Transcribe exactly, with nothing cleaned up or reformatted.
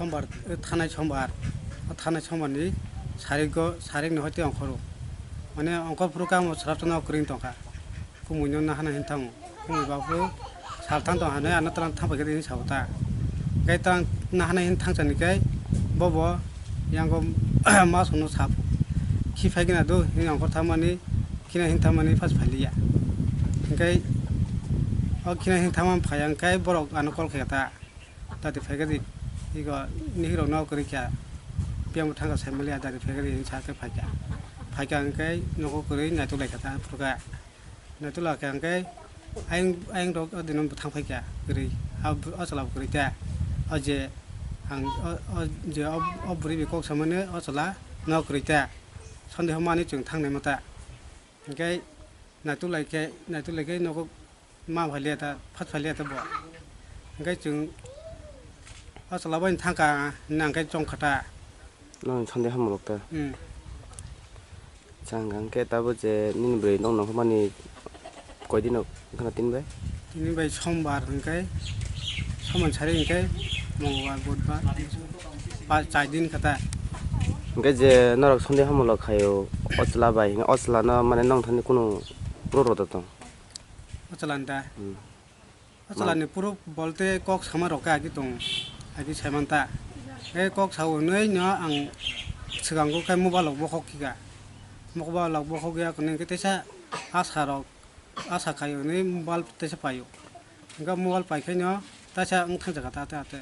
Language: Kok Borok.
Sombar, eh, thanai sombar, o thanai sombar ni sarik go, sarik ni hoite ongkhoro. Mane ongkhor phuru kamo srapta no kwrwng tongkha. Kumui no nahana hin thango. Kumui ba phuru sal thang tong hanai ano tlang thang paikha hin sabo ta. Kai tlang nahana hin thang chani kai bobo yango mas hono sap. Khi phai gina do hin ongkhor thamani, khina hin thamani pas phaliya. Kai o khina hin thamani phai ang kai borok ano call khe ta. Dadi phaikha di, ego nihirok no kwrwi kha, biyang bo thangkha saimaliya, dadi phaikha di hinwi sakhe phaikha. Phaikha hwnkhe nogo kwrwi naituk laikha ta phurkha. Naituk laikha hwnkhe ayang, ayang rok o dino bo thang phaikha kwrwi. A, o chwla bo kwrwi ta. O je ang, o, o je o, o bwrwi bai kok samani o chwla no kwrwi ta. Sondeho mani chwng thangnai ma ta. Hwnkhe naituk laikhe, naituk laikhe nogo ma phaliya ta, phat phaliya ta bo. Hwnkhe chwng o chwla bai thangkha, nang khe chongkha ta. Nang sonde hamulok ta. Hmm. Chang hwnkhe tabo je nini bwrwi nok nongkhormani koi dino khna tin bai? Tini bai sombar hwnkhe, sombar sari hwnkhe, mongolbar, budbar, pa chai din kha ta. Hwnkhe je norok sonde hamulok khaio, o chwla bai hwnkhe o chwla no mane nong thani kunu pro rwda tong. O chwla ni da? Hmm. O chwla ni proof bolte kok sama rok khe agi tong, agi saiman ta. Khe kok sao hwnwi no ang swkango khe mobile rok bokhok khika. Mobile rok bokhok ya kwnwi khe teisa asa rok, asa khai hwnwi mobile teisa paio. Hwnkhe mobile pai khe no teisa wng thang jaka ta ate ate.